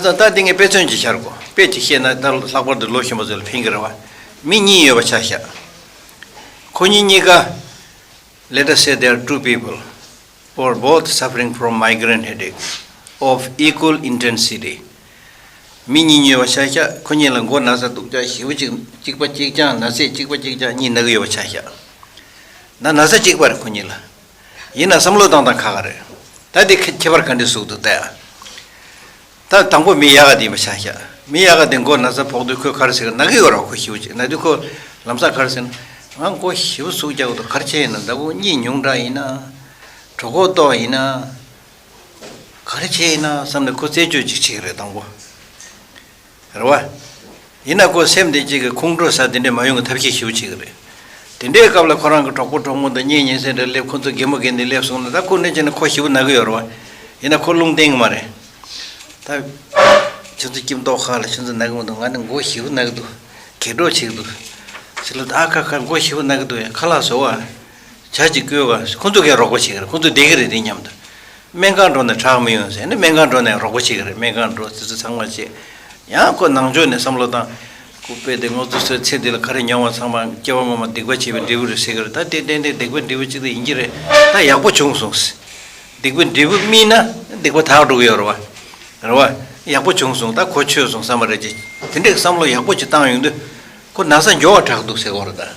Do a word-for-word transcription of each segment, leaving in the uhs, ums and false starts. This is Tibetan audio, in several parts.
ད་ལྟ་འདི་ངས་དཔེ་མཚོན་ཅིག་བཞག་གོ། དཔེ་ཅིག་བཤད་ན་ད་ལྷག་པར་དུ་ལོ་གཞོན་པ་ཚོ་ལ་ཕན་གྱི་རེད་བ། མི་གཉིས་ཡོད་པ་ཆ་བཞག། ཁོ་གཉིས་གཉིས་ཀ let us say there are two people who are both suffering from migraine headache of equal intensity. མི་གཉིས་གཉིས་ཡོད་པ་ཆ་བཞག། ཁོ་གཉིས་ལ་མགོ་ན་ཚ་སྡུག་ཅག་ཞེ་པོ་ཅིག་གཅིག་པ་གཅིག་རྐྱང་། ན་ཚས་གཅིག་པ་གཅིག་རྐྱང་གཉིས་ན་གི་ཡོད་པ་ཆ་བཞག། ད་ན་ཚ་གཅིག་པ་རེད་ཁོ་གཉིས་ལ། ཡིན་ན་བསམ་བློ་བཏང་སྟངས་ཁག་ཁག་རེད། ད་དེ་ཁྱད་པར་ག་འདྲ་ཟུག་འདུག་ལྟ་ཡ། ད་དང་པོ་མི་ཡག་ག་དེ་ཡིན་པ་ཆ་བཞག། མི་ཡག་ག་དེ་མགོ་ན་ཚ་ཕོག་དུས་ཁོས་ག་རེ་ཟེར་གི། ན་གི་ཡོད་ར། ཁོ་ཞེ་པོ་ཅིག་ན་དུས་ཁོ་ལམ་སང་ག་རེ་ཟེར་ན། ང་མགོ་ཞེ་པོ་ཟུག་རྒྱག་གི་འདུག། ག་རེ་བྱས་ཡིན་ན། ཟླ་ཕོགས་གཉིད་ཉུང་དྲགས་ཡིན་ན། གྲོད་ཁོག་ལྟོགས་ཡིན་ན། ག་རེ་བྱས་ཡིན་ན་བསམ་ནས་ཁོ་རྩད་གཅོད་ཅིག་བྱེད་ཀྱི་རེད་དང་པོ། རེད་བ། ཡིན་ན་ཁོ་སེམས་བདེ་སྐྱིད་ཀྱི་ཁོང་ཁྲོ་ཟ་དེ་འདྲས་མ་ཡོང་གི་ཐབས་ཤེས་ཞེ་པོ་བྱེད་ཀྱི་རེད། དེ་འདྲའི་སྐབས་ལ་ཁོ་རང་གི་གྲོགས་པོ་གྲོགས་མོ་དང་གཉེན་ཉེ་ཚན་འདྲ་སླེབས། ཁོ་ཚོ་གད་མོ་བགད་ནས་སླེབས་སོང་ན། ད་ཁོ་ནི་བྱས་ན་ཁོ་ཞེ་པོ་ན་གི་ཡོད་རེད་བ། ཡིན་ན་ཁོ་རླུང་བསྟན་གི་མ་རེད། ད་ཁྱོད་ཚོ་སྐྱིད་མདོག་ཁ་ལ། ཁྱོད་ཚོ་ན་གི་མི་འདུག། ང་ནི་མགོ་ཞེ་པོ་ན་གི་འདུག། གད་སྒྲོག་བྱེད་ཀྱི་འདུག་ཟེར་ལ། ཨ་ཁ་ཁ་མགོ་ཞེ་པོ་ན་གི་འདུག་ཡ། ཁ་ལག་བཟོ་བ། ཇ་ཅིག་བསྐོལ་བ། ཁོ་ཚོ་གས་རོགས་པ་བྱེད་ཀྱི་རེད། ཁོ་ཚོ་བསྡད་ཀྱི་རེད་དེ་མཉམ་དུ། སྨན་ཁང་འགྲོ་ནས་དྲག་མི་ཡོང་ཟེར་ནས་སྨན་ཁང་འགྲོ་ནས་རོགས་པ་བྱེད་ཀྱི་རེད། སྨན་ཁང་འགྲོ་དེ་ཚོ་ཚང་མ་བྱེད། ཡང་ཁོ་ནང་ཆོས་ནས་བསམ་བློ་བཏང་། ཁོ་དཔེ་དེ་ང་ཚོ་ཚོའི་ཚེ་འདི་ལ་ག་རེ་མྱོང་བ་ཚང་མ་སྐྱེ་བ་སྔོན་མ་སྡིག་པ་བྱས་པའི་འབྲས་བུ་རེད་ཟེར་གྱི་རེད། ད་དེ་ཏན་ཏན་སྡིག་པའི་འབྲས་བུ་གཅིག་དེ་ཡིན་གྱི་རེད། ད་ཡག་པོ་བྱུང་སོང་ཟེར། སྡིག་པའི་འབྲས་བུ་སྨིན་ན་སྡིག་པ་དག་འགྲོ་གི་ཡོད་རེད་བ། རེད་བ། ཡག་པོ་བྱུང་སོང་། ད་གོ་ཆོད་སོང་བསམ་པ་རེད་ཅེས། དེ་འདྲའི་བསམ་བློ་ཡག་པོ་ཅིག་བཏང་ཡོང་དུས། ཁོ་ན་ཚ་མགྱོགས་པ་དྲག་འདུག་ཟེར་གྱི་ཡོད་རེད་ད།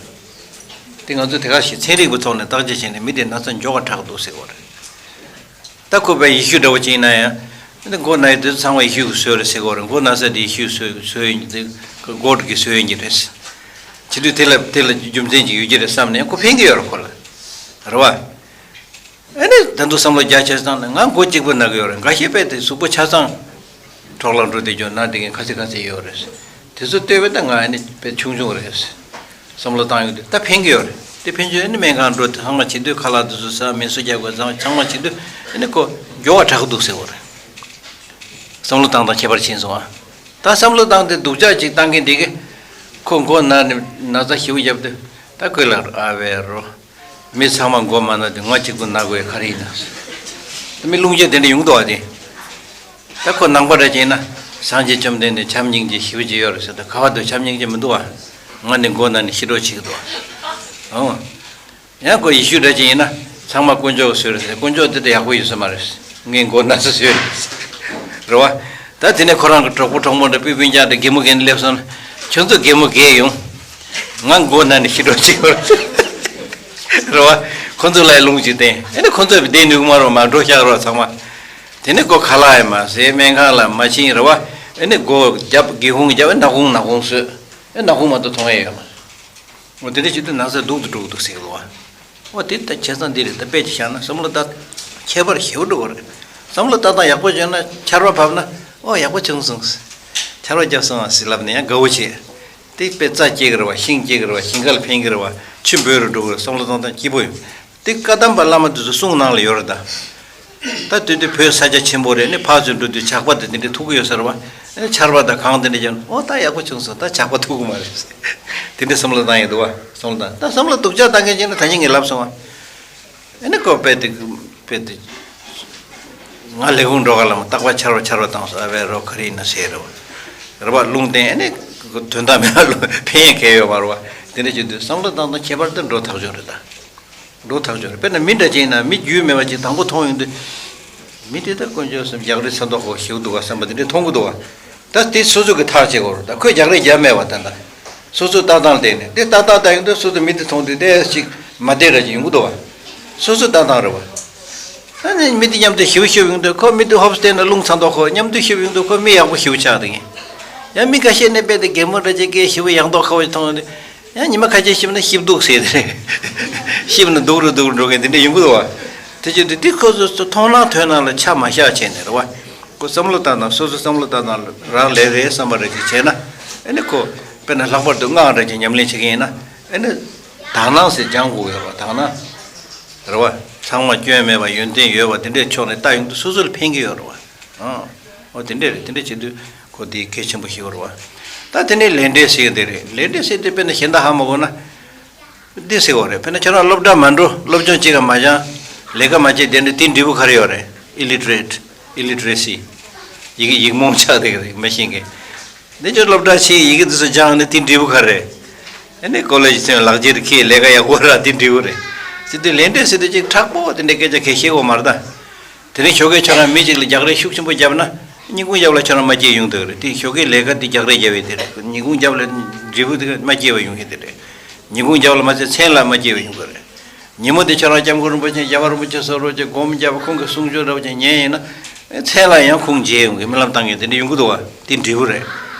དེ་ང་ཚོས་དེ་ག་ཞིག་ཚན་རིག་པའི་ཐོག་ནས་བརྟག་དཔྱད་བྱས་ནས། མི་དེ་ན་ཚ་མགྱོགས་པ་དྲག་འདུག་ཟེར་གྱི་ཡོད་རེད། ད་ཁོ་པའི་ཡེ་ཤུ་འདྲ་བོ་ཅིག་ཡིན་ན་ཡང་། འདི་མགོ་ན་ཡི་དེ་ཚོ་ཚང་མ་ཡེ་ཤུ་གི་སྲོལ་རེད་ཟེར་གྱི་ཡོད་རེད། མགོ་ན་ཚ་དེ་ཡེ་ཤུའི་སྲོལ་སྲོལ་ཡིན་གྱི། དེ་གོཌ་གི་སྲོལ་ཡིན་གྱི་རེད། བྱེད་དུས་དེ་ལ་དེ་ལ་རྒྱུ་མཚན་ཅིག་ཡོད་ཀྱི་རེད་བསམ་ནས་ཁོ་ཕན་གྱི་ཡོད་རེད་ཁོ་ལ། རེད་བ། ཨ་ནི་ད་དུང་བསམ་བློ་རྒྱ་ཆེ་བཏང་ནས། ང་མགོ་གཅིག་པུ་ན་གི་ཡོད་རེད། འགའ་ཤས་དཔེ་དེ་གཟུགས་པོ་ཆ་ཚང་འཕྲོག་ལ་འགྲོ་བསྡད་རྒྱུ་ན་དེ་གིན་ཁ་ཚིག་ཁ་ཚིག་ཡོད་རེད། དེ་ཚོ་ལྟོས་པས་ད་ང་ཨ་ནི་དཔེ་ཆུང་ཆུང་རེད། བསམ་བློ་བཏང་ཡོང་དུས་ད་ཕན་གྱི་ཡོད་རེད། དེ་ཕན་ཆོད་ཨ་ནི་སྨན་ཁང་འགྲོ་དེ་ཚང་མ་བྱེད་དུས། ཁ་ལག་དེ་ཚོ་ཟ། མེ་གསོད་རྒྱག་དགོས། ཚང་མ་ཚང་མ་བྱེད་དུས་ཨ་ནི་ཁོ་མགྱོགས་པ་དྲག་གི་འདུག་ཟེར་བ་རེད། བསམ་བློ་བཏང་སྟངས་ཁྱད་པར་ཕྱིན་སོང་ཨ། ད་བསམ་བློ་བཏང་སྟེ་སྡུག་ཅག་ཅིག་བཏང་མཁན་དེ་གིས་ཁོ་མགོ་ན་ནས་ན་ཚ་ཞེ་པོ་བརྒྱབ་དུས། ད་ཁོས་ལབ་རེད། ཨ་བེ་རོ། མི་ཚང་མ་མགོ་མ་ན་དུས་ང་གཅིག་པུ་ན་དགོས་ཡ་ག་རེ་ཡིན་ན། ད་མི་རླུང་རྒྱག་དེ་འདྲ་ཡོང་གི་འདུག་བ་དེ། ད་ཁོ་ནང་པ་འདྲ་ཅིག་ཡིན་ན། སངས་རྒྱས་བཅོམ་ལྡན་འདས་བྱམས་སྙིང་རྗེ་ཞེ་པོ་ཅིག་ཡོད་རེད་ཟེར། ད་ག་བ་དུ་བྱམས་སྙིང་རྗེ་མི་འདུག་བ། ང་ནི་མགོ་ན་ནས་ཤི་གྲབས་བྱེད་ཀྱི་འདུག་བ། ཨང་། ཡང་ཁོ་ཡེ་ཤུ་འདྲ་ཅིག་ཡིན་ན། ཚང་མ་དཀོན་མཆོག་གི་སྲོལ་རེད་ཟེར། དཀོན་མཆོག་འདི་ལྟ་ཡག་པོ་ཡོད་ས་མ་རེད། ངའི་མགོ་ན་ཚ་སྲོལ་རེད། རེད་བ། ད་དེ་ནས་ཁོ་རང་གི་གྲོགས་པོ་གྲོགས་མོ་འདྲ་སྤུན་སྤུན་ཀྱག་འདྲ་གད་མོ་བགད་ནས་སླེབས་སོང་ན། ཁྱོད་ཚོ་གད་མོ་བགད་ཡོང་། ང་མགོ་ན་ནས་ཤི་གྲབས་བྱེད་ཀྱི་ཡོད་རེད། རེད་བ། ཁོ་ཚོ་ལ་རླུང་ཅིག་བསྟན། ཨ་ནི་ཁོ་ཚོ་བསྡད་ནུས་ཀྱི་མ་རེད། མ་འགྲོ་བཞག་རོགས་ཚང་མ། དེ་ནས་ཁོ་ཁ་ལག་ཡང་མ་ཟས། སྨན་ཁང་ལ་མ་ཕྱིན། རེད་བ། ཨ་ནི་སྒོ་བརྒྱབ། སྒེའུ་ཁུང་བརྒྱབ། ཨ་ནག་ཁུང་ནག་ཁུང་བཟོས། ཨ་ནག་ཁུང་མ་གཏོགས་མཐོང་ཡ་ཡོད་མ་རེད། འོ་དེ་འདྲ་བྱེད་དུས་ན་ཚ་སྡུག་ཏུ་འགྲོ་གི་འདུག་ཟེར་གི་འདུག་བ། འོ་དེ་ལྟ་བྱས་ཙང་འདི་རེད། ད་དཔེ་ཅིག་བཞག་ན་བསམ་བློ་བཏང་། ཁྱད་པར་ཞེ་པོ་འགྲོ་གི་རེད། བསམ་བློ་བཏང་སྟངས་ཡག་པོ་བྱུང་ན་ཆར་པ་བབས་ན། འོ་ཡག་པོ་བྱུང་སོང་། ཆར་པ་བརྒྱབ་སོང་བ་ཟེར་ལབ་ནས་ཡང་དགའ་བོ་བྱེད། དེ་དཔེ་རྩྭ་སྐྱེ་གི་རེད་བ། ཤིང་སྐྱེ་གི་རེད་བ། ཞིང་ཁ་ལ་ཕན་གི་རེད་བ། ཆུ་འབོལ་རུ་འགྲོ་གི་རེད། བསམ་བློ་བཏང་སྟངས་སྐྱིད་པོ་ཡོད། དེ་བཀའ་གདམས་པ་བླ་མ་དེ་ཚོ་གསུང་ནང་ལ་ཡོད་རེད་ད། ད་དེ་དུས་བོད་ས་ཆ་ཆེན་པོ་རེད། ནི་ཕར་ཚུར་འགྲོ་དུས་ཇག་པ་དེ་དེ་འདྲས་ཐུག་གི་ཡོད་ས་རེད་བ། ཨེ་ཆར་པ་དང་གངས་དེ་འདྲས་ཀྱང་། འོ་ད་ཡག་པོ་བྱུང་སོང་། ད་ཇག་པ་ཐུག་གི་མ་རེད། དེ་འདྲས་བསམ་བློ་བཏང་ཡོད་འདུག་བ། བསམ་བློ་བཏང་། ད་བསམ་བློ་སྡུག་ཅག་བཏང་མཁན་ཅིག་ནི་ད་ཉིན་ངས་ལབ་སོང་བ། ཨེ་ནི་ཁོ་དཔེ་དེ་དཔེ་དེ། ང་ལས་ཁུངས་འགྲོ་ག་ལ་མ་རྟག་པར་ཆར་པ་ཆར་པ་བཏང་སོང་། ཨ་བའི་རོ་ག་རེ་ཡིན་ན་ཟེར་རོ། རེད་བ། རླུང་བསྟན། ཨེ་ནི་དོན་དག་མེད་པ་ལ་ཕན་ཡས་གལ་ཡོད་མ་རེད་བ། དེ་འདྲ་བྱེད་དུས་བསམ་བློ་བཏང་སྟངས་ཁྱད་པར་དུ་འགྲོ་ཐག་ཆོད་རེད་ད། འགྲོ་ཐག་ཆོད་རེད། དཔེར་ན་མི་འདྲ་ཅིག་ཡིན་ན། མི་རྒྱུས་མེད་པ་ཅིག་དང་པོ་མཐོང་ཡོང་དུས། མི་དེ་ད་དཀོན་མཆོག་གསུམ་རྒྱག་རེས་ཚ་མདོག་ཁ་པོ་ཞིག་འདུག་ག་བསམ་པ་དེ་འདྲས་མཐོང་གི་འདུག་ག་ད་དེ་སོ་སོ་གི་ཐག་བཅད་དགོས་རེད་ད། ཁོས་རྒྱག་རེས་བརྒྱབ་མེད་པ་ད་ད། སོ་སོའི་ལྟ་སྟངས་ལ་བལྟས་ནས། དེ་ཏག་ཏག་ལྟ་ཡོང་དུས་སོ་སོ་མི་དེ་མཐོང་དུས་དེ་ཞིག་མ་བདེ་འདྲ་ཅིག་ཡོང་གི་འདུག་བ། སོ་སོའི་ལྟ་སྟངས་རེད་བ། ཨ་ནི་མི་དེ་མཉམ་དུ་ཞེ་པོ་ཤི་ཡོང་དུས། ཁོ་མི་དེ་ཧོབ་སྟེ་ན་རླུང་ཚ་མདོག་ཁ་པོ། མཉམ་དུ་ཤི་ཡོང་དུས་ཁོ་མི་ཡག་པོ་ཞེ་པོ་ཆགས་འདུག་གི། ཡང་མི་ཁ་ཤས་ནི་དཔེ་དེ་གད་མོ་འདྲ་ཅིག་གིས་ཞེ་པོ་ཡག་མདོག་ཁ་པོ་ཞིག་མཐོང་ཡོང་དུས། ཡང་ཉི་མ་ཁ་ཤས་ཤི་བ་ན་ཤི་སྡུག་ཟེར་དེ་རེད། ཤི་བ་ན་སྡུག་རུ་སྡུག་རུ་འགྲོ་མཁན་དེ་འདྲ་ཡོང་གི་འདུག་བ། དེ་བྱེད་དུས་དེ་ཁོ་ཚོ་མཐོང་སྣང་ཐོས་སྣང་ལ་ཆ་མ་བཞག་བྱས་ནས་རེད་བ། ཁོ་བསམ་བློ་བཏང་སྟངས། སོ་སོ་བསམ་བློ་བཏང་སྟངས་ལ་རག་ལས་རེད་བསམ་པ་འདྲ་ཅིག་བྱས་ན། ཨེ་ནི་ཁོ་དཔེར་ན་ལྷག་པར་དུ་སྔགས་འདྲ་ཅིག་ཉམས་ལེན་བྱེད་མཁན་ཡིན་ན། ཨེ་ནི་དག་སྣང་ཟེར་སྦྱང་དགོས་ཡོད་རེད་བ། དག་སྣང་། རེད་བ། ཚང་མ་སྐྱོན་མེད་པ། ཡོན་ཏན་ཡོད་པ་དེ་འདྲའི་ཕྱོགས་ནས་ལྟ་ཡོང་དུས་སོ་སོ་ལ་ཕན་གྱི་ཡོད་རེད་བ། ཨང་། འོ་དེ་འདྲས་རེད། དེ་འདྲས་བྱེད་དུས་ཁོ་དེ་གལ་ཆེན་པོ་ཞིག་ཡོད་རེད་བ། ད་དེ་ནས་ལས་འབྲས་ཟེར་དེ་རེད། ལས་འབྲས་ཟེར་དེ་དཔེར་ན་གཞན་དག་ཧ་མ་གོ་ན། འདི་ཟེར་བ་རེད། དཔེར་ན་ཁྱེད་རང་སློབ་གྲྭ་མ་འགྲོ། སློབ་སྦྱོང་གཅིག་ཀ་མ་སྦྱང་། ལས་ཀ་མ་བྱེད། དེ་འདྲ་དེའི་འབྲས་བུ་ག་རེ་ཡོད་རེད། Illiterate. Illiteracy. ཡི་གེ་ཡིག་རྨོངས་ཆགས་བསྡད་ཀྱི་རེད། མི་ཤེས་མཁན། འདི་ཚོ་སློབ་གྲྭ་ཆེའི་ཡི་གེ་འདི་ཚོ་སྦྱངས་ནས་དེ་འབྲས་བུ་ག་རེ་རེད། ཨ་ནི་ཀོ་ལེ་ཇི་ཚུན་ལག་འཁྱེར་འཁྱེར་ལས་ཀ་ཡག་པོ་རག་དེ་འབྲས་བུ་རེད། ཟེར་དུས་ལས་འབྲས་ཟེར་དུས་ཅིག་དྲག་པོ་དེ་འདྲའི་སྐད་ཆ་གང་ཡང་བཤད་ཀྱི་ཡོད་མ་རེད་ད། དེ་རིང་ཞོགས་ཀས་ཁྱོད་རང་མི་གཅིག་ལ་རྒྱག་རེས་ཤུགས་ཆེན་པོ་བརྒྱབ་ན། ཉིན་གུང་རྒྱབ་ལ་ཁྱོད་རང་མ་སྐྱེས་ཡོང་འདུག་རེད། དེ་ཞོགས་ཀས་ལས་ཀ་དེ་རྒྱག་རེས་བརྒྱབ་ཡོད་དེ་རེད། ཉིན་གུང་རྒྱབ་ལ་འབྲས་བུ་དེ་མ་སྐྱེས་པ་ཡོང་གི་དེ་རེད། ཉིན་གུང་རྒྱབ་ལ་མ་ཚད་མཚན་ལ་མ་སྐྱེས་པ་ཡོང་གི་རེད། ཉིན་མོ་དེ་ཁྱོད་རང་སྐྱབས་མགོན་རིན་པོ་ཆེ་རྒྱལ་བ་རིན་པོ་ཆེ་སོགས་རོགས་ཀྱི་སྒོམ་རྒྱབ་ཁོང་གི་གསུང་ཆོས་འདྲ་བོ་ཅིག་ཉན་ཡིན་ན། མཚན་ལ་ཡང་ཁུངས་འབྱེད་ཡོང་གི་རྨི་ལམ་བཏང་མཁན་དེ་འདྲ་ཡོང་གི་འདུག་བ། དེ་འབྲས་བུ་རེད།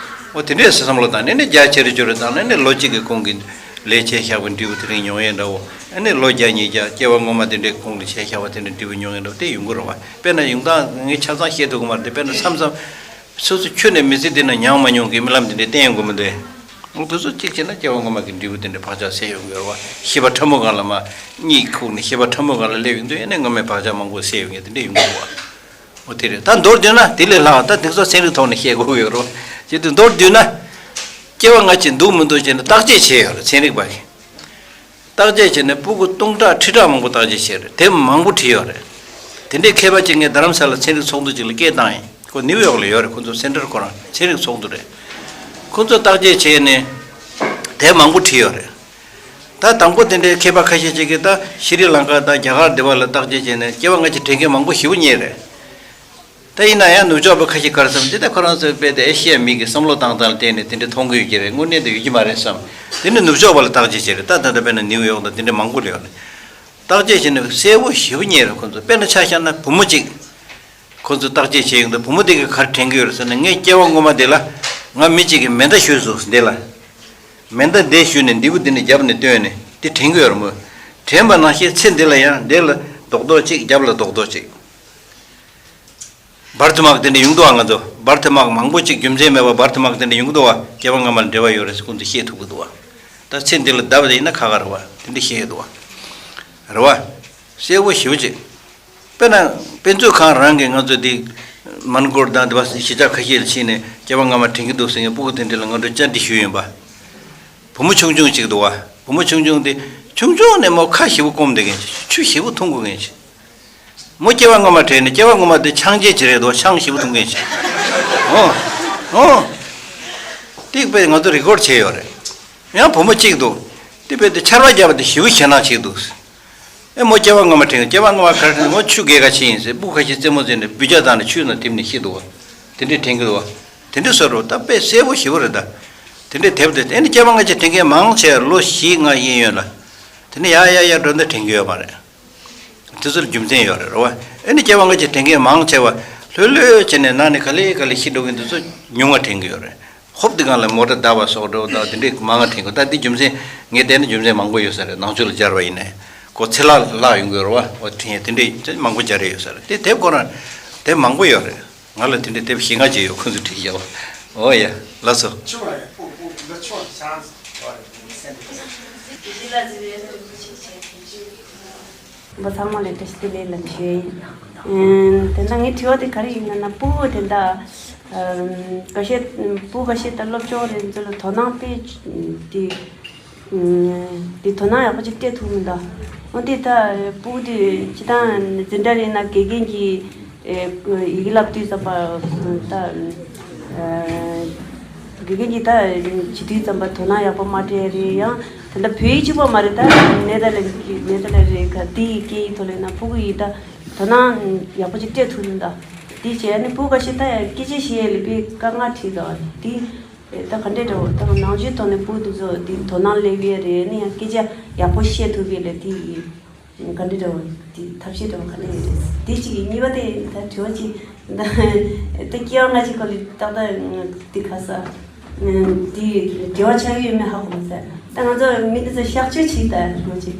འོ་དེ་འདྲས་སེ་བསམ་བློ་བཏང་ནས་ནི་རྒྱ་ཆེ་རུ་ཆེ་རུ་བཏང་ནས་ནི་ལོ་གཅིག་གི་གོང་གི་ལས་བྱས་བཞག་པའི་འབྲས་བུ་དེ་རིང་མྱོང་ཡས་འདྲ་བོ། ཨ་ནི་ལོ་བརྒྱ་ཉིས་བརྒྱ་སྐྱེ་བ་སྔོན་མ་དེ་འདྲའི་གོང་ལ་བྱས་བཞག་པ་དེ་འདྲའི་འབྲས་བུ་མྱོང་ཡས་འདྲ་བོ་དེ་ཡོང་གི་རེད་བ། དཔེར་ན་ཡོང་སྟངས་ངས་ཆ་ཚང་བཤད་ཐུབ་ཀྱི་མ་རེད་དེ། དཔེར་ན་མཚམས་མཚམས་སོ་སོ་ཁྱོད་ནས་མི་ཚེ་འདི་ན་མྱངས་མ་མྱོང་གི་རྨི་ལམ་དེ་འདྲའི་བསྟན་ཡོང་གི་མི་འདུག་འོ་དེ་ཚོ་གཅིག་བྱས་ན་སྐྱེ་བ་སྔོན་མ་གི་འབྲས་བུ་དེ་འདྲའི་བག་ཆགས་སད་ཡོང་གི་རེད་བ། ཤེས་པ་ཕྲ་མོ་སྒང་ལ་མ་གཉིད་ཁུག་ནས་ཤེས་པ་ཕྲ་མོ་སྒང་ལ་སླེབས་ཡོང་དུས་ཨ་ནི་སྔོན་མའི་བག་ཆགས་མང་པོ་སད་ཡོང་མཁན་དེ་འདྲ་ཡོང་གི་རེད་བ། འོ་དེ་རེད། ད་མདོར་བསྡུས་ན་དེ་ལས་ལྷག་ད་དེ་ཚོ་ཚན་རིག་ཐོག་ནས་བཤད་དགོས་ཀྱི་ཡོད་རེད། བྱེད་དུས་མདོར་བསྡུས་ན། སྐྱེ་བ་སྔ་ཕྱི་འདུག་མི་འདུག་བྱས་ནས་བརྟག་དཔྱད་བྱས་ཡོད་རེད། ཚན་རིག་པ་གིས་བརྟག་དཔྱད་བྱས་ནས་སྤུ་གུ་སྟོང་ཕྲག་ཁྲི་ཕྲག་མང་པོ་བརྟག་དཔྱད་བྱས་རེད། དེབ་མང་པོ་བྲིས་ཡོད་རེད། དེ་འདྲའི་མཁས་པ་གཅིག་ངས་རྡ་རམ་ས་ལ་ཚན་རིག་ཚོགས་འདུ་གཅིག་ལ་སྐད་བཏང་ཡིན། ཁོ་ནིའུ་ཡོག་ལ་ཡོད་རེད། ཁོ་ཚོ་སེན་ཊར་ཁོ་རང་ཚན་རིག་ཚོགས་འདུ་རེད། ཁོ་ཚོས་བརྟག་དཔྱད་བྱས་ནས་དེབ་མང་པོ་བྲིས་ཡོད་རེད། ད་དང་པོ་དེ་འདྲའི་མཁས་པ་ཁ་ཤས་ཅིག་གིས་ད་ཤྲི་ལང་ཀ་དང་རྒྱ་གར་འདི་པ་ལ་བརྟག་དཔྱད་བྱས་ནས་སྐྱེ་བ་སྔ་ཕྱི་དྲན་མཁན་མང་པོ་ཞེ་པོ་རྙེད་རེད། ད་ཡིན་ན་ཡང་ནུབ་ཕྱོགས་པ་ཁ་ཤས་ག་རེ་བསམ་ཅི། ད་ཁོ་རང་ཚོའི་དཔེ་དེ་ཨེ་ཤི་ཡའི་མི་གི་བསམ་བློ་བཏང་སྟངས་ལ་བལྟས་ནས་དེ་འདྲ་མཐོང་གི་ཡོད་ཀྱི་རེད། དངོས་གནས་དེ་ཡོད་ཀྱི་མ་རེད་བསམ། དེ་ནི་ནུབ་ཕྱོགས་པ་ལ་བརྟག་དཔྱད་བྱས་རེད། ད་ད་ལྟ་དཔེར་ན་ནིའུ་ཡོག་དང་དེ་འདྲ་མང་པོ་ལ་ཡོད་རེད། བརྟག་དཔྱད་བྱས་ནས་གསལ་པོ་ཞེ་པོ་རྙེད་རེད་ཁོ་ཚོ། དཔེར་ན་ཆ་བཞག་ན་བུ་མོ་གཅིག་ཁོ་ཚོས་བརྟག་དཔྱད་བྱས་ཡོང་དུས་བུ་མོ་དེ་གིས་ག་རེ་དྲན་གྱི་ཡོད་རེད་ཟེར་ན། ངས་སྐྱེ་བ་སྔོན་མ་དེ་ལ་ང་མི་གཅིག་གིས་མེ་མདའ་གཞུས་སོང་འདི་ལ། མེ་མདའ་འདི་གཞུས་ནས་མདེའུ་འདི་ནས་རྒྱབ་ནས་བཏོན་ནས་དེ་དྲན་གྱི་ཡོད་རེད་མོད། དྲན་པ་ནང་བཞིན་ཚེ་འདི་ལ་ཡང་འདི་ལ་རྡོག་རྡོག་གཅིག་རྒྱབ་ལ་རྡོག་རྡོག་གཅིག་བར་དུ་མག་དེ་འདྲ་ཡོང་འདུག་བ། ང་ཚོ་བར་དུ་མག་མང་པོ་གཅིག་རྒྱུ་མཚན་མེད་པ་བར་དུ་མག་དེ་འདྲ་ཡོང་གི་འདུག་བ། སྐྱེ་བ་སྔ་མ་ལ་འབྲེལ་བ་ཡོད་རེད་ཟེར་ཁོང་ཚོས་བཤད་ཐུབ་ཀྱི་འདུག་བ། ད་ཚེ་འདི་ལ་བརྡབ་བསྡད་ཡིན་ན་ཁ་ཁ་རེད་བ། དེ་འདྲ་བཤད་ཡོད་འདུག་བ། རེད་བ། གསལ་པོ་ཞེ་པོ་ཅིག་དཔེར་ན་དཔེ་མཛོད་ཁང་རང་གིས་ང་ཚོ་འདི་མོན་གྷོ་དང་འདི་པ་གཞིས་ཆགས་ཁ་ཤས་ལ་ཕྱིན་ནས་སྐྱེ་བ་སྔ་མ་དྲན་གྱི་འདུག་ཟེར་མཁན་སྤུ་གུ་དེ་འདྲ་ལ་ང་ཚོས་བཅར་འདྲི་ཞུས་ཡིན་པ། བུ་མོ་ཆུང་ཆུང་ཅིག་འདུག་བ། བུ་མོ་ཆུང་ཆུང་དེ་ཆུང་ཆུང་ནས་མོ་ཁ་ཞེ་པོ་སྐོམ་བསྡད་མཁན་ཅིག་ཆུ་ཞེ་པོ་འཐུང་དགོས་མཁན་ཅིག་མོ་སྐྱེ་བ་སྔོན་མ་དྲན་ནས་སྐྱེ་བ་སྔོན་མ་དེ་ཆང་རྐྱལ་ཅིག་རེད་འདུག་ཆང་ཞེ་པོ་འཐུང་མཁན་ཅིག་འོ། འོ། དེ་དཔེ་ང་ཚོ་རི་ཀོཌ་བྱས་ཡོད་རེད། ཡང་བུ་མོ་གཅིག་འདུག་དེ་དཔེ་དེ་ཆར་པ་བརྒྱབ་པ་དེ་ཞེ་པོ་ཞེད་སྣང་བྱེད་འདུག་ཨེ་མོ་སྐྱེ་བ་སྔོན་མ་དྲན། སྐྱེ་བ་སྔོན་མ་ག་རེ་དྲན། མོ་ཆུ་རྐྱལ་ཁ་ཕྱིན་ཡིན་ཟེར་སྤུ་གུ་ཁ་ཤས་རྩེད་མོ་རྩེས་ནས་སྦུད་ཀྱག་བཏང་ནས་ཆུའི་ནང་ཐིམ་ནས་ཤི་འདུག་བ། དེ་འདྲས་དྲན་གྱི་འདུག་བ། དེ་འདྲས་བཟོ་འདྲ་བོ་ད་དཔེ་གསལ་པོ་ཞེ་པོ་རེད་ད། དེ་འདྲས་དེབ་དེ་ཨེ་ནི་སྐྱེ་བ་སྔ་ཕྱི་དྲན་མཁན་མང་ཆེ་བ་ལོ་བཞི་ལྔ་གཡས་གཡོན་ལ། དེ་ནས་ཡར་ཡར་ཡར་འགྲོ་ན་དྲན་གྱི་ཡོད་མ་རེད། དེ་ཚོ་ལ་རྒྱུ་མཚན་ཡོད་རེད་རེད་བ། ཨེ་ནི་སྐྱེ་བ་སྔ་ཕྱི་དྲན་མཁན་མང་ཆེ་བ་ལྷོད་ལྷོད་བྱས་ནས་ནང་ནས་ག་ལེ་ག་ལེ་ཤི་འགྲོ་མཁན་དེ་ཚོ་ཉུང་བ་དྲན་གྱི་ཡོད་རེད། ཧོབ་དེ་སྒང་ལ་མོ་ཊ་བརྡབ་པ་སོགས་འགྲོ་དང་དེ་འདྲས་མང་བ་དྲན་གྱི་ཡོད། ད་དེ་རྒྱུ་མཚན་ངས་བལྟས་ན་རྒྱུ་མཚན་མང་པོ་ཡོད་ས་རེད། ནང་ཆོས་ལ་སྦྱར་བ་ཡིན་ནའི་ཁོ་ཚེ་ལྷག་ལྷག་ཡོང་གི་ཡོད་རེད་བ། འོ་དྲན་ཡས་དེ་འདྲས་མང་པོ་སྦྱར་ཡས་ཡོད་ས་རེད། དེ་དེབ་ཁོ་རང་དེབ་མང་པོ་ཡོད་རེད། ང་ལ་དེ་འདྲའི་དེབ་བཞི་ལྔ་ཅིག་ཡོད། ཁོང་ཚོས་བྲིས་བཞག་པ། འོ་ཡ། ལགས་སོ། ཆུ་བ་ཡ་སྤུ་སྤུ་འདི་ཆུ་བ་ཤང་། འབུ་ཚང་མ་ལ་བཀྲ་ཤིས་བདེ་ལེགས་ལ་ཞུ་ཡིན། དེ་འདྲ་ངའི་དྲི་བ་དེ་ག་རེ་ཡིན་ན་ན་སྤུ་གུ་དེ་འདྲ་ཁ་ཤས་སྤུ་གུ་ཁ་ཤས་ད་སློབ་སྦྱོང་རེད་ཚོ་ལ་དོ་སྣང་དཔེ་དེ། འདི་དོ་སྣང་ཡག་པོ་ཅིག་སྤྲད་ཐུབ་མི་འདུག་འོ་འདི་ད་སྤུ་གུ་དེ་སྤྱི་བཏང་འཛིན་གྲྭ་རེད་ན་དགེ་རྒན་གྱིས་ཡི་གེ་བསླབ་དུས་ཙམ་པ་ད་དགེ་རྒན་གྱིས་ད་བྱེད་དུས་ཙམ་པ་དོ་སྣང་ཡག་པོ་མ་སྤྲད་རེད། ཡང་ད་ལྟ་བོད་ཡིག་གཅིག་པོ་མ་རེད། ད་ནེ་དར་ལེན་ནེ་དར་ལེན་རེད་ག་འདི་ཡི་སྐད་ཡིག་ཐོག་ལ་ན་སྤུ་གུ་ཡིས་ད་དོ་སྣང་ཡག་པོ་ཅིག་སྤྲད་ཐུབ་མི་འདུག་འདི་བྱས་ནས་སྤུ་གུ་ཁ་ཤས་ད་ཡང་སྐད་ཆ་བཤད་ཡས་ལ་དཔེ་དཀའ་ངལ་འཕྲད་འདུག་འདི། ད་ག་འདྲས་འདྲ་བོ་ད་ནང་ཆོས་ཐོག་ནས་སྤུ་གུ་དེ་ཚོ་དེ་དོ་སྣང་སླེབས་ཡས་རེད། ནི་ཡང་སྐད་ཆ་ཡག་པོ་བཤད་ཐུབ་ཡས་རེད། དེ་ག་འདྲས་འདྲ་བོ་དེ་ཐབས་ཤེས་འདྲ་བོ་ག་འདྲས་ཡོད་རེད། དེ་གཅིག་གིས་གཉིས་པ་དེ་ད་དྲི་བ་གཅིག་ད་སྐྱེ་བ་སྔ་ཕྱི་སྐོར་ལ་ཏག་ཏག་དེ་ག་ས་དེ་འབྲེལ་བ་ཆགས་ཡོད་མེད་ཧ་གོ་མ་སོང་། ད་ང་ཚོ་མི་དེ་ཚོ་གཤག་བཅོས་བྱེད་ད་ལོ་གཅིག་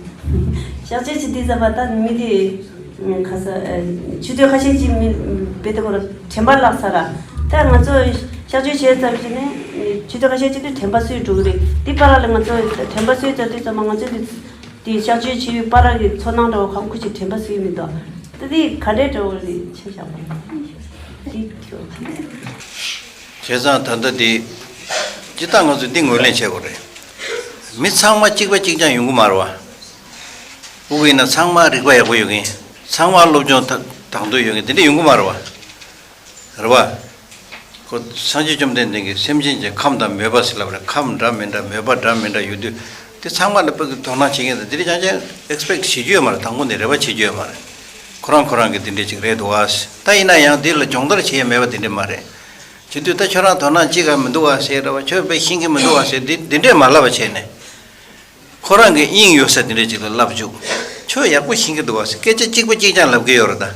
གཤག་བཅོས་བྱེད་དུས་ཙམ་པ་ད་མི་དེ། ཁ་ས། ཆུ་ཚོད་ཁ་ཤས་ཅིག་མི་བེད་དེ་ཁོ་ར་དྲན་པ་བརླག་ས་ར། ད་ང་ཚོ་གཤག་བཅོས་བྱས་ཙམ་ཞིག་ནས་ཆུ་ཚོད་ཁ་ཤས་ཅིག་ཏུ་དྲན་པ་གསོས་འགྲོ་གི་རེད། དེ་བར་ལ་ང་ཚོ་དྲན་པ་གསོས་ཙམ་དུས་ཙམ་པ་ང་ཚོ་དེ་དེ་གཤག་བཅོས་བྱས་པའི་བར་གྱི་ཚོར་སྣང་འདྲ་བོ་གང་ཁུ་ཅིག་དྲན་པ་གསོས་མི་འདུག་ད་དེ་ག་འདྲའི་འདྲ་བོ་རེད་ཆ་བཞག་པ་རེད། དེ་ཁྱོད་ཀྱིས། བྱས་ཙང་ད་ལྟ་དེ་སྤྱིར་བཏང་ང་ཚོས་འདི་ངོས་ལེན་བྱེད་དགོས་རེད། མི་ཚང་མ་གཅིག་པ་གཅིག་རྐྱང་ཡོང་གི་མ་རེད་བ། སྤུ་གུ་ཡིན་ན་ཚང་མ་རིག་པ་ཡག་པོ་ཡོད་མཁན། ཚང་མ་སློབ་སྦྱོང་ད་དང་དོད་ཡོད་མཁན་དེ་འདྲ་ཡོང་གི་མ་རེད་བ། རེད་བ། ཁོ་སངས་རྒྱས་བཅོམ་ལྡན་འདས་ཀྱིས་སེམས་ཅན་གྱི་ཁམས་དང་མོས་པ་ཟེར་ལབ་རེད། ཁམས་འདྲ་མི་འདྲ་མོས་པ་འདྲ་མི་འདྲ་ཡོད་དུས་དེ་ཚང་མ་ལ་དཔག་གི་དོ་སྣང་བྱེད་མཁན་དང་དེ་རིགས་ཀྱང་ཀྱང་ཨེག་སི་པེག་བྱེད་རྒྱུ་ཡོད་མ་རེད། དང་པོ་ནས་རེ་བ་བྱེད་རྒྱུ་ཡོད་མ་རེད། ཁོ་རང་ཁོ་རང་གི་དེ་འདྲས་ཅིག་རེད་འདུག་ཨ། ད་ཡིན་ན་ཡང་དེ་ལ་སྦྱོང་བརྡར་བྱེད་ཡ་མེད་པ་དེ་འདྲས་མ་རེད། བྱེད་དུས་ད་ཁྱོད་རང་དོ་སྣང་ཅི་ག་མི་འདུག་ཨ་ཟེར་རེད་བ། ཁྱོད་དཔེ་ཤེས་ཀྱི་མི་འདུག་ཨ་ཟེར་དེ་དེ་འདྲས་མ་ལབ་པ་བྱས་ནས། ཁོ་རང་གི་དབྱིངས་ཡོད་ས་དེ་འདྲས་ཅིག་ལ་ལབ་བཅུག་ཁྱོད་ཡག་པོ་ཤེས་ཀྱི་འདུག་བ་ཟེར། སྐད་ཆ་གཅིག་པ་གཅིག་རྐྱང་ལབ་ཀྱི་ཡོད་རེད་ད།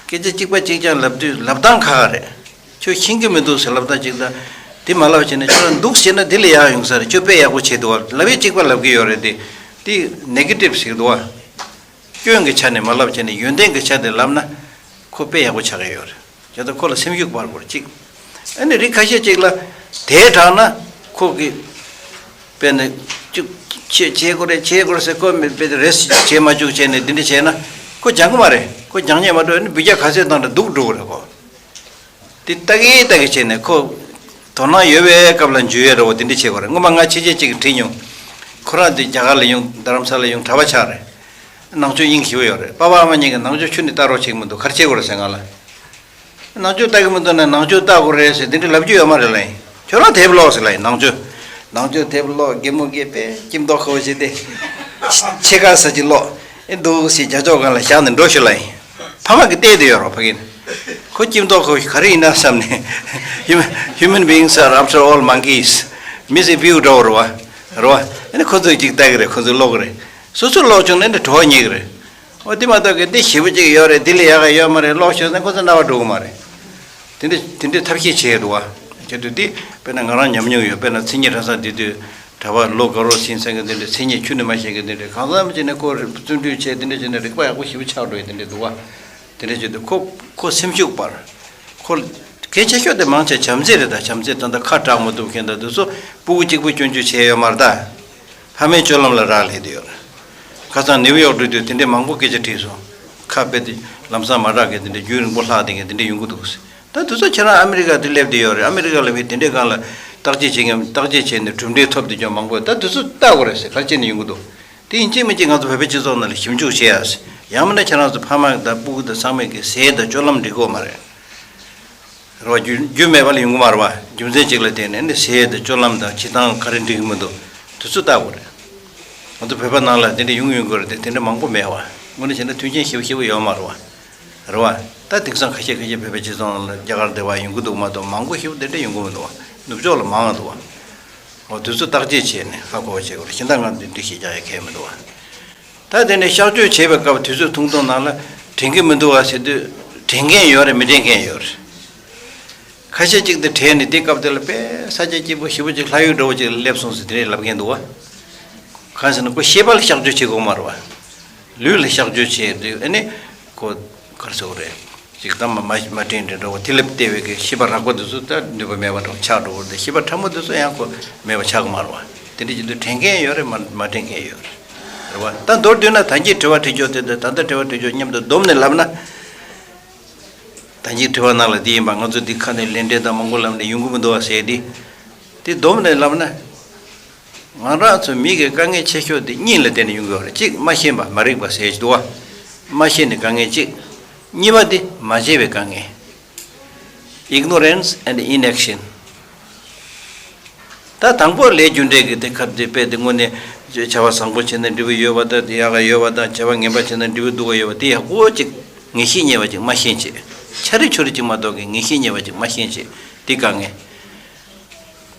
སྐད་ཆ་གཅིག་པ་གཅིག་རྐྱང་ལབ་དུས་ལབ་སྟངས་ཁག་ཁག་རེད། ཁྱོད་ཤེས་ཀྱི་མི་འདུག་ཟེར་ལབ་སྟངས་གཅིག་དང་། དེ་མ་ལབ་བྱས་ནས་ཁྱོད་རང་འདུག་བྱས་ན་དེ་ལ་ཡག་ཡོང་ས་རེད། ཁྱོད་དཔེ་ཡག་པོ་བྱས་འདུག་བ། ལབ་ཡས་གཅིག་པ་ལབ་ཀྱི་ཡོད་རེད་དེ། དེ་ནེ་གེ་ཊིབ་ཟེར་གྱི་འདུག་བ། སྐྱོན་གྱི་ཆ་ནས་མ་ལབ་བྱས་ནས་ཡོན་ཏན་གྱི་ཆ་དེ་ལབ་ན། ཁོ་དཔེ་ཡག་པོ་ཆགས་ཀྱི་ཡོད་རེད། བྱས་ཙང་ཁོ་ལ་སེམས་ཤུགས་སྤར་དགོས་རེད་གཅིག་ཨ་ནི་རིགས་ཁ་ཤས་གཅིག་ལ་དེའི་དྲག་ན་ཁོ་གི་དཔེར་ན་ཅིག་བྱེད་བྱེད་དགོས་རེད་བྱེད་དགོས་རེད་ཟེར། ཁོ་མི་དཔེ་རེས་བྱེད་མ་བཅུག་བྱས་ནས་འདི་འདྲ་བྱས་ན་ཁོ་སྦྱང་གི་མ་རེད། ཁོ་སྦྱང་ཉན་མ་འགྲོ། ཨ་ནི་འབུད་རྒྱག་ག་ཚོད་བཏང་འདྲ་སྡུག་འགྲོ་གི་རེད་ཁོ། དེ་ལྟ་གི་ལྟ་གི་བྱས་ནས་ཁོ་དོ་སྣང་ཡོད་པའི་སྐབས་ལ་འཇུ་ཡས་རེད་བ། དེ་འདྲ་བྱེད་དགོས་རེད། སྔོན་མ་ང་ཕྱི་རྒྱལ་གཅིག་གིས་དྲིས་མྱོང་། ཁོ་རང་དེ་རྒྱ་གར་ལ་ཡོང་རྡ་རམ་ས་ལ་ཡོང་གྲྭ་པ་ཆགས་རེད། ནང་ཆོས་དབྱིངས་ཞེ་པོ་ཡོད་རེད། པ་ཕ་ཨ་མ་གཉིས་ཀྱིས་ནང་ཆོས་ཁྱོན་ནས་ལྟ་རོགས་བྱེད་ཀྱི་མི་འདུག་ག་རེ་བྱེད་དགོས་རེད་ཟེར་ང་ལ། ནང་ཆོས་ལྟ་གི་མི་འདུག་ན་ནང་ཆོས་ལྟ་དགོས་རེད་ཟེར་དེ་འདྲ་ལབ་རྒྱུ་ཡོད་མ་རེད་ལབ་ཡིན། ཁྱོད་རང་དེབ་ཀློག་ཟེར་ལབ་ཡིན། ནང་ཆོས་ནང་ཆོས་དེབ་ཀློག་གད་མོ་བགད་པས་སྐྱིད་མདོག་ཁ་པོ་བྱས་ཏེ། ཕྱེད་ཀ་ས་ཅིག་ཀློག་ཨེ་འདུག་ཟེར་རྒྱ་ཕྱོགས་སྒང་ལ་བཞག་ནས་འགྲོ་ཤོག་ལབ་ཡིན། ཕ་མ་གིས་བལྟས་བསྡད་ཡོད་རེད་ཕ་གི་ནས། ཁོ་སྐྱིད་མདོག་ཁ་པོ་ག་རེ་ཡིན་ན་བསམ་ནས། Human- human beings are after all monkeys. མི་ཟེར་སྤྲེའུ་འདྲ་བོ་རེད་བ། རེད་བ། ཨ་ནི་ཁོ་ཚོས་ཅིག་ལྟ་གི་རེད། ཁོ་ཚོས་ཀློག་གི་རེད། སོ་སོས་ཀློག་བྱུང་ན་འདི་བྲོ་བ་རྙེད་ཀྱི་རེད། འོ་དེ་མ་གཏོགས་གི་འདི་ཞེ་པོ་ཅིག་ཡོད་རེད། འདི་ལས་ཡག་ག་ཡོད་མ་རེད། ཀློག་ཤོག་ཟེར་ན་ཁོ་ཚོ་རྣ་བ་འགྲོ་གི་མ་རེད། དེ་འདྲ་དེ་འདྲའི་ཐབས་ཤེས་བྱས་འདུག་བ། བྱས་དུས་འདི་དཔེར་ན་ང་རང་ཉམས་མྱོང་ཡོད། དཔེར་ན་མཚན་ཉིད་གྲྭ་ཚང་བསྡད་དུས་གྲྭ་པ་ལོ་དགའ་རོགས་ཟིན་ཚང་གི་འདི་འདྲའི་མཚན་ཉིད་ཁྱོན་ནས་མ་ཤེས་གི་འདི་འདྲའི་གང་འཚམ་བྱས་ནས་ཁོ་བརྩོན་འགྲུས་བྱས། དེ་འདྲ་བྱས་ནས་རིག་པ་ཡག་པོ་ཞེ་པོ་ཆགས་འགྲོ་ཡི་དེ་འདྲ་འདུག་བ། དེ་འདྲ་བྱས་དུས་ཁོ་ཁོ་སེམས་ཤུགས་སྤར། ཁོ་གལ་ཆེ་ཤོས་དེ་མང་ཆེ་བྱམས་བརྩེ་རེད་ད། བྱམས་བརྩེ་ད་ལྟ་ཁ་གྲག་མ་ཐུབ་མཁན་ད་དེ་ཚོ་སྤུ་གུ་གཅིག་པུ་སྐྱོན་བརྗོད་བྱས་ཡོད་མ་རེད་ད། ཕ་མའི་སྤྱོད་ལམ་ལ་རག་ལས་བསྡད་ཡོད་རེད། ཁ་སང་ནིའུ་ཡོག་འགྲོ་དུས་དེ་འདྲས་མང་པོ་སྐད་ཆ་དྲིས་སོང་། ཁ་དཔེ་དེ་ལམ་སང་མ་རག་མཁན་དེ་འདྲས། རྒྱུན་རིང་པོ་ལྷག་བསྡད་མཁན་དེ་འདྲས་ཡོང་གི་འདུག་ད་དེ་ཚོ་ཁྱེད་རང་ཨ་མི་རི་ཀ་དེ་སླེབས་བསྡད་ཡོད་རེད། ཨ་མི་རི་ཀ་ལ་མི་དེ་འདྲས་སྒང་ལ་བརྟག་དཔྱད་བྱེད་མཁན། བརྟག་དཔྱད་བྱས་ནས་གྲུབ་འབྲས་ཐོབ་བསྡད་ཀྱང་མང་པོ། ད་དེ་ཚོ་ལྟ་དགོས་རེད་ཟེར། ག་རེ་བྱས་ནས་ཡོང་གི་འདུག་དེ་ཡིན་གཅིག་མིན་གཅིག་ང་ཚོ་བོད་པའི་སྤྱི་ཚོགས་ནང་ལ་ཞིབ་འཇུག་བྱེད་ཡ་ཟེར། ཡང་མིན་ན་ཁྱེད་རང་ཚོ་ཕ་མ་དང་སྤུ་གུ་དང་ཚང་མས་ཀྱི་ཟས་དང་སྤྱོད་ལམ་འགྲིག་གི་ཡོད་མ་རེད། རེད་བ། རྒྱུ་རྒྱུ་མེད་པ་ལ་ཡོང་གི་མ་རེད་བ། རྒྱུ་མཚན་གཅིག་ལ་བརྟེན་ནས་ནི་ཟས་དང་སྤྱོད་ལམ་དང་བྱེད་སྟངས་ག་རེ་འགྲིག་གི་མི་འདུག་དེ་ཚོ་ལྟ་དགོས་རེད། ང་ཚོ་བོད་པ་ནང་ལ་དེ་འདྲ་ཡོང་ཡོང་གི་རེད་དེ། དེ་འདྲ་མང་པོ་མེད་བ། དངོས་གནས་བྱས་ན་མཐུན་རྐྱེན་ཞེ་པོ་ཞེ་པོ་ཡོད་མ་རེད་བ། རེད་བ། ད་དེང་སང་ཁ་ཤས་ཁ་ཤས་བོད་པའི་སྤྱི་ཚོགས་ནང་ལ་རྒྱ་གར་སྡེ་བ་ཡོང་གི་འདུག་མ་གཏོགས་མང་པོ་ཞེ་པོ་དེ་འདྲ་ཡོང་གི་མི་འདུག་བ། ནུབ་ཕྱོགས་ལ་མང་ང་འདུག་བ། འོ་དེ་ཚོ་བརྟག་དཔྱད་བྱས་ནས་ཧ་གོ་བ་བྱེད་དགོས་རེད། གཞན་དག་ང་འདི་འདྲ་ཞིག་རྒྱག་ཡ་གལ་མི་འདུག་བ། ད་དེ་ནས་གཤག་བཅོས་བྱས་པའི་སྐབས་དུས་ཚོད་ཐུང་ཐུང་ནང་ལ་དྲན་གྱི་མི་འདུག་བ་ཟེར་དུས་དྲན་མཁན་ཡོད་རེད། མི་དྲན་མཁན་ཡོད་རེད། ཁ་ཤས་ཅིག་དེ་དྲན་ནས་དེ་སྐབས་དེ་ལ་དཔེ་ས་ཆ་སྐྱིད་པོ་ཞེ་པོ་ཅིག་ལྷ་ཡུལ་འདྲ་བོ་ཅིག་ལ་སླེབས་སོང་ཟེར་དེ་འདྲས་ལབ་མཁན་འདུག་བ། གང་ཟེར་ན་ཁོ་ཤེས་པ་ལ་གཤག་བཅོས་བྱེད་དགོས་མ་རེད་བ། ལུས་ལ་གཤག་བཅོས་བྱས་དུས་ཨ་ནི་ཁོ་ག་རེ་ཟེར་དགོས་རེད། ཅིག་ད་མ་མ་མ་དྲན་དྲན་འདྲ་བོ། དེ་ལ་བལྟས་པའི་གི་ཤེས་པ་རགས་པ་དེ་ཚོ་ད་ནུས་པ་མེད་པ་འདྲ་བོ་ཆགས་འགྲོ་གི་རེད་དེ། ཤེས་པ་ཕྲ་མོ་དེ་ཚོ་ཡང་ཁོ་མེད་པ་ཆགས་ཀྱི་མ་རེད་བ། དེ་འདྲ་བྱེད་དུས་དྲན་མཁན་ཡོད་རེད། མ་མ་དྲན་མཁན་ཡོད་རེད། རེད་བ། ད་མདོར་བསྡུས་ན་ད་གིན་དྲི་བ་དྲིས་ཕྱོགས་དེ་དང་ད་ལྟ་དྲི་བ་དྲིས་ཕྱོགས་མཉམ་དུ་བསྡོམས་ནས་ལབ་ན། ད་གིན་དྲི་བ་ནང་ལ་འདི་ཡིན་པ། ང་ཚོ་འདི་ཁ་ནས་ལན་འདྲེན་དང་མང་པོ་ལབ་ནས་ཡོང་གི་མི་འདུག་བ་ཟེར་ཏེ། དེ་བསྡོམས་ནས་ལབ་ན། ང་རང་ཚོ་མི་གི་དཀའ་ངལ་ཆེ་ཤོས་དེ་གཉིས་ལ་བརྟེན་ནས་ཡོང་གི་ཡོད་རེད། གཅིག་མ་ཤེས་པ། མ་རིག་པ་ཟེར་གྱི་འདུག་བ། མ་ཤེས་ནི་དཀའ་ངལ་གཅིག་གཉིས་པ་དེ་མ་བྱས་པའི་དཀའ་ངལ། Ignorance and inaction། ད་དང་པོ་ལས་རྒྱུ་འབྲས་ཀྱི་དེ་ཁབ་དེ་དཔེ་དེ་དངོས་གནས་བྱ་བ་བཟང་པོ་བྱས་ན་འབྲས་བུ་ཡོད་པ་དང་། དེ་ཡག་ག་ཡོད་པ་དང་། བྱ་བ་ངན་པ་བྱས་ན་འབྲས་བུ་སྡུག་ག་ཡོད་པ་དེ་ཡག་པོ་ཅིག་ངེས་ཤེས་རྙེད་པ་ཅིག་མ་ཤེས་བྱས། ཆ་རེ་ཆོ་རེ་ཅིག་མ་གཏོགས་ཀྱི་ངེས་ཤེས་རྙེད་པ་ཅིག་མ་ཤེས་བྱས། དེ་དཀའ་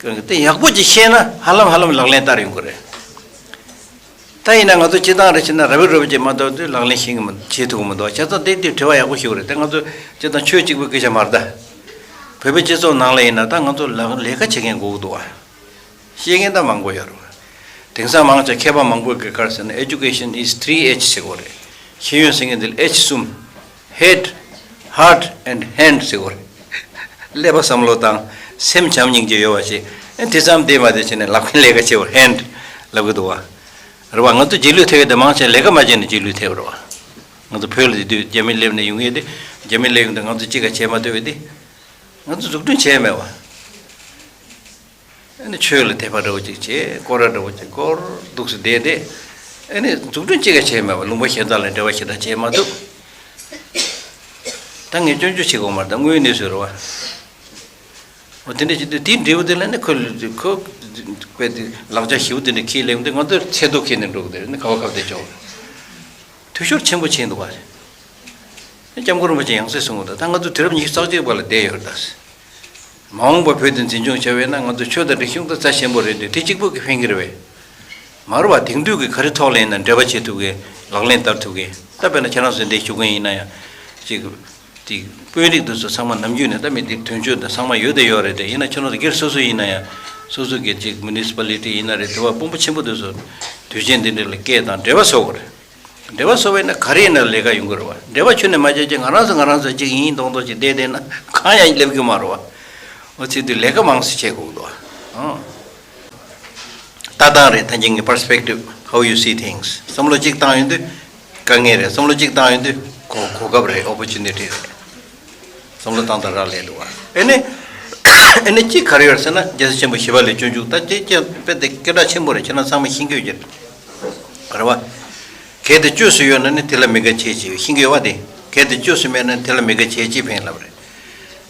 ངལ། དེ་ཡག་པོ་ཅིག་ཤེས་ན་ཧ་ལམ་ཧ་ལམ་ལག་ལེན་བསྟར་ཡོང་གི་རེད། ད་ཡིན་ན་ང་ཚོ་སྤྱིར་བཏང་རེ་བྱས་ན་རབ་རིབ་རུབ་ཅིག་མ་གཏོགས་དུས་ལག་ལེན་ཤེས་ཀྱི་མི་བྱེད་ཐུབ་ཀྱི་མི་འདུག་བ། བྱས་ཙང་དེ་དེ་དྲི་བ་ཡག་པོ་ཞིག་རེད་དེ། ང་ཚོ་སྤྱིར་བཏང་ཆོས་གཅིག་པུའི་སྐད་ཆ་མ་རེད་ད། བོད་པའི་སྤྱི་ཚོགས་ནང་ལ་ཡིན་ན་ད་ང་ཚོ་ལག་ལས་ཀ་བྱེད་མཁན་དགོས་ཀྱི་འདུག་བ། ཤེས་མཁན་ད་མང་པོ་ཡོད་རེད་བ། དེང་སང་མང་ཆེ་མཁས་པ་མང་པོས་གི་ག་རེ་ཟེར་ན། Education is three H ཟེར་གྱི་རེད། ཤེས་ཡོན་ཟེར་མཁན་དེ་ལ་H གསུམ། Head, heart and hand ཟེར་གྱི་རེད། ཀླད་པ་བསམ་བློ་དང་སེམས་བྱམས་སྙིང་རྗེ་ཡོད་པ་ཞིག་ཨེ་དེ་ཙམ་བསྡད་མ་བསྡད་བྱས་ནས་ལག་པའི་ལས་ཀ་བྱེད་པར་hand ལབ་ཀྱི་འདུག་བ། རེད་བ། ང་ཚོ་རྗེས་ལུས་ཐེབས་ཡས་དེ་མང་ཆེ་ལས་ཀ་མ་བྱས་ནས་རྗེས་ལུས་ཐེབས་རེད་བ། ང་ཚོ་བོད་ལ་དེ་དུས་རྒྱ་མི་སླེབས་ནས་ཡོང་ཡས་དེ། རྒྱ་མི་སླེབས་ཡོང་དུས་ང་ཚོ་གཅིག་ག་བྱས་མ་ཐུབ་པས་དེ། ང་ཚོ་འཛུགས་སྐྲུན་བྱས་མེད་བ། ཨ་ནི་ཆོས་ལ་དད་པ་འདྲ་བོ་ཅིག་བྱས། སྐོར་ར་འདྲ་བོ་ཅིག་སྐོར་འདུག་སེ་བསྡད་དེ། ཨ་ནི་འཛུགས་སྐྲུན་གཅིག་ག་བྱས་མེད་བ། ལུང་པ་གཞན་དག་ལ་འབྲེལ་བ་ཞེ་དྲག་བྱས་མ་ཐུབ། ད་ངས་སྐྱོན་བརྗོད་བྱེད་དགོས་མ་རེད། ད་དངོས་ཡོད་གནས་ཚུལ་རེད་བ། འོ་དེ་འདྲ་བྱེད་དུས་དེའི་འབྲས་བུ་དེ་ལ་ནི་ཁོ་ཁོ་དཔེ་དེ་ལག་ཆ་ཞིབ་དེ་འདྲ་ཁྱེར་སླེབས་དུས་ང་ཚོ་ཚེ་ཐོ་ཁྱེར་ནས་འགྲོ་གི་དེ་ནི་ཁ་བ་ཁ་བདེ་ཆོག་འཐུས་ཤོར་ཆེན་པོ་ཕྱིན་འདུག་བ། སྐྱབས་མགོན་རིན་པོ་ཆེ་ཡང་སེ་གསུངས་འདུག་ད་ང་ཚོ་དུས་རབས་ཉི་ཤུ་རྩ་གཅིག་པ་ལ་བསྡད་ཡོད་ད། མ་འོངས་པ་བོད་དུ་འཛིན་སྐྱོང་བྱ་བས་ན་ང་ཚོ་ཆོས་དང་རིག་གཞུང་དང་རྩ་ཆེན་པོ་རེད་འདུག་དེ་གཅིག་པུ་གིས་ཕན་གྱི་རེད་བས། མ་རེད་བ། དེང་དུས་ཀྱི་ག་རེ་ཐོག་ལ་ཡིན་ན་འབྲེལ་བ་བྱེད་ཐུབ་གི། ལག་ལེན་བསྟར་ཐུབ་གི། ད་དཔེར་ན་ཁྱེད་རང་ཚོ་འདིར་བཞུགས་མཁན་ཡིན་ན་ཡང་ཅིག་དེ་དཔོན་རིགས་དེ་ཚོ་ཚང་མ་ནམ་རྒྱུན་ནས་ད་མི་དེ་དོན་གཅོད་དང་ཚང་མ་ཡོད་དེ་ཡོད་རེད་དེ། ཡིན་ན་ཁྱེད་རང་ཚོ་སྒེར་སོ་སོ་ཡིན་ན་ཡང་སོ་སོ་གི་ཅིག་མུ་ནི་སི་པ་ལི་ཊི་ཡིན་ན་རེད། དེ་བ་དཔོན་པོ་ཆེན་པོ་དེ་ཚོ་དུས་ཆེན་འདི་འདྲ་ལ་སྐད་དང་འབྲེལ་བ་བཟོ་དགོས་རེད། འབྲེལ་བ་བཟོ་བས་ན་ག་རེ་ཡིན་ན་ལས་ཀ་ཡོང་གི་རེད་བ། འབྲེལ་བ་ཁྱོན་ནས་མ་བྱས་ཀྱི་ང་རང་ཚོ་ང་རང་ཚོ་ཅིག་ཡིན་མདོག་མདོག་ཅིག་བསྡད་བསྡད་ན་གང་ཡང་སླེབས་ཀྱི་མ་རེད་བ། འོ་ཚེ་དུས་ལས་ཀ་མང་ཙམ་བྱེད་དགོས་འདུག་བ། ཨང་། ལྟ་སྟངས་རེད། ད་ཉིན་གྱི་པར་སི་པེག་ཊིབ། How you see things. བསམ་བློ་གཅིག་བཏང་ཡོང་དུས་དཀའ་ངལ་རེད། བསམ་བློ་གཅིག་བཏང་ཡོང་དུས་གོ་གོ་སྐབས་རེད། ཨོ་པོར་ཅུ་ནི་ཊི་རེད། བསམ་བློ་བཏང་སྟངས་རག་ལས་འདུག་བ། ཨེ་ནི་ཨེ་ནི་གཅིག་ག་རེ་ཡོད་ཟེར་ན། རྒྱལ་སྲས་ཆེན་པོ་ཞི་བ་ལྷས་སྤྱོད་འཇུག་ད་ཅེས་ཅེས་དཔེ་དེ་སྐད་གྲགས་ཆེན་པོ་རེད། ཁྱེད་རང་ཚང་མ་ཤེས་ཀྱི་ཡོད་ཀྱི་རེད་བ། གལ་ཏེ་བཅོས་སུ་ཡོད་ན་ནི་དེ་ལ་མི་དགའ་བྱེད་ཅེས་ཤེས་ཀྱི་ཡོད་བ། དེ་གལ་ཏེ་བཅོས་སུ་མེད་ན་དེ་ལ་མི་དགའ་བྱེད་ཅེས་ཕན་ལབ་རེད།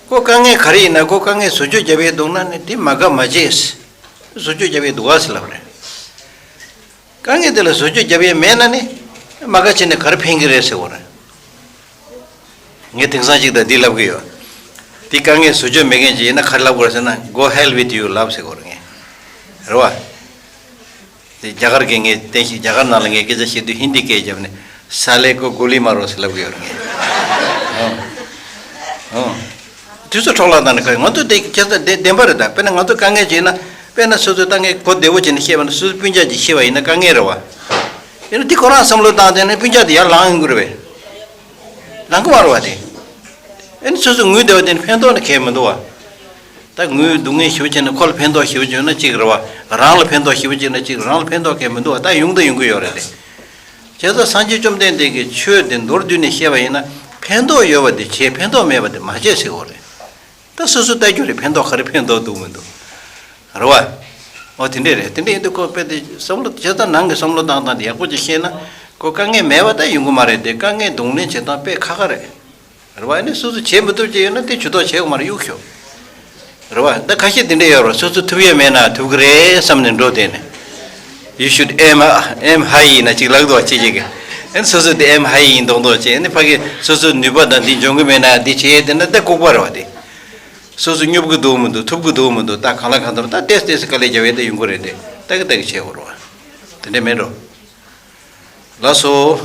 ཁོ་དཀའ་ངལ་ག་རེ་ཡིན་ན་ཁོ་དཀའ་ངལ་བཟོ་བཅོས་བརྒྱབ་ཡས་འདུག་ན་ནི་དེ་མ་དགའ་མ་བྱེད། བཟོ་བཅོས་བརྒྱབ་ཡས་འདུག་ག་ཟེར་ལབ་རེད། དཀའ་ངལ་དེ་ལ་བཟོ་བཅོས་བརྒྱབ་ཡས་མེད་ན་ནི་མ་དགའ་བྱས་ནས་ག་རེ་ཕན་གྱི་རེད་ཟེར་བ་རེད། ངས་དེང་སང་ཅིག་ད་འདི་ལབ་གི་ཡོད། དེ་དཀའ་ངལ་བཟོ་བཅོས་མེད་མཁན་ཅིག་ཡིན་ན་ག་རེ་ལབ་དགོས་རེད་ཟེར་ན། Go hell with you ལབ་ཟེར་དགོས་རེད་ངས། རེད་བ། དེ་རྒྱ་གར་གྱི་ངས་བསྟན་བཤིག་རྒྱ་གར་ནང་ལ་ངས་སྐད་ཆ་བཤད་དུས་ཧིན་དི་སྐད་བརྒྱབ་ནས་སཱ་ལེ་ཀོ་གོ་ལི་མ་རོ་ཟེར་ལབ་གི་ཡོད་རེད་ངས། ཨང་། ཨང་། དུས་ཚོད་འཕྲོ་བརླག་བཏང་ནས་ཁ་ང་ཚོ་དེ་ཁྱེད་ཚོ་བདེན་པ་རེད། ད་དཔེར་ན་ང་ཚོ་དཀའ་ངལ་ཅིག་ཡིན་ན། དཔེར་ན་སོ་སོའི་དཀའ་ངལ་གོ་བདེ་བོ་བྱས་ནས་བཤད་པ་ན་སོ་སོའི་སྤུན་ཀྱག་ཅིག་ཤི་བ་ཡིན་ན་དཀའ་ངལ་རེད་བ། ཡིན་ན་དེ་ཁོ་རང་བསམ་བློ་བཏང་བསྡད་ན་སྤུན་ཀྱག་དེ་ཡར་ལངས་ཡོང་གི་རེད་བས། ལངས་གི་མ་རེད་བ་དེ། ཨེ་ནི་སོ་སོ་ངུས་བསྡད་པ་དེ་ནི་ཕན་ཐོགས་ནི་གང་ཡང་མི་འདུག་བ། ད་ངུས་སྡུག་བསྔལ་ཞེ་པོ་བྱས་ན་ཁོ་ལ་ཕན་ཐོགས་ཞེ་པོ་བྱུང་ན་གཅིག་རེད་བ། རང་ལ་ཕན་ཐོགས་ཞེ་པོ་བྱུང་ན་གཅིག་རང་ལ་ཕན་ཐོགས་གང་ཡང་མི་འདུག་བ། ད་ཡོང་དང་ཡོང་གི་ཡོད་རེད་དེ། བྱས་ཙང་སངས་རྒྱས་བཅོམ་ལྡན་འདས་ཀྱིས་ཆོས་དེ་མདོར་བསྡུས་ནས་བཤད་པ་ཡིན་ན། ཕན་ཐོགས་ཡོད་པ་དེ་བྱེད། ཕན་ཐོགས་མེད་པ་དེ་མ་བྱེད་ཟེར་བ་རེད། ད་སོ་སོ་ལྟ་རྒྱུ་རེད། ཕན་ཐོགས་ག་རེ་ཕན་ཐོགས་འདུག་མི་འདུག་རེད་བ། འོ་དེ་འདྲས་རེད། དེ་འདྲས་ཡིན་དུས་ཁོ་དཔེ་དེ་བསམ་བློ་བྱས་ཙང་ནང་གི་བསམ་བློ་བཏང་སྟངས་དེ་ཡག་པོ་ཅིག་ཤེས་ན། ཁོ་དཀའ་ངལ་མེད་པ་ད་ཡོང་གི་མ་རེད་དེ། དཀའ་ངལ་གདོང་ལེན་བྱེད་སྟངས་དཔེ་ཁག་ཁག་རེད། རེད་བ། ཨ་ནི་སོ་སོ་བྱེད་མི་ཐུབ་ཅིག་ཡོད་ན་དེ་ཇུས་གཏོགས་བྱེད་དགོས་མ་རེད། གཡུག་ཤོག་རེད་བ། ད་ཁ་ཤས་དེ་འདྲས་ཡོད་རེད། སོ་སོ་ཐུབ་ཡས་མེད་ན་ཐུབ་ཀྱི་རེད་བསམ་ནས་འགྲོ་བསྡད་ནས། You should aim, aim high ཡིན་ན་ཅིག་ལབ་འདུག་བ་ཅིག་ཅིག་གིས། ཨ་ནི་སོ་སོ་དེ་aim high ཡིན་མདོག་མདོག་བྱས། ཨ་ནི་ཕ་གི་སོ་སོ་ནུས་པ་དང་འདི་འཇོན་གི་མེད་ན་འདི་བྱེད་ཡས་དེ་ན་ད་ལྐུགས་པ་རེད་བ་དེ། སོ་སོ་སྙོབ་གི་འདུག་མི་འདུག་ཐུབ་གི་འདུག་མི་འདུག་ད་གང་ལ་གང་འཚམ་ད་ཏེས་ཏེས་དཀའ་ལས་རྒྱབ་ཡས་ད་ཡོང་གི་རེད་དེ། ད་གི་ད་གི་བྱེད་དགོས་རེད་བ། དེ་འདྲས་མེད་འགྲོ། ལགས་སོ།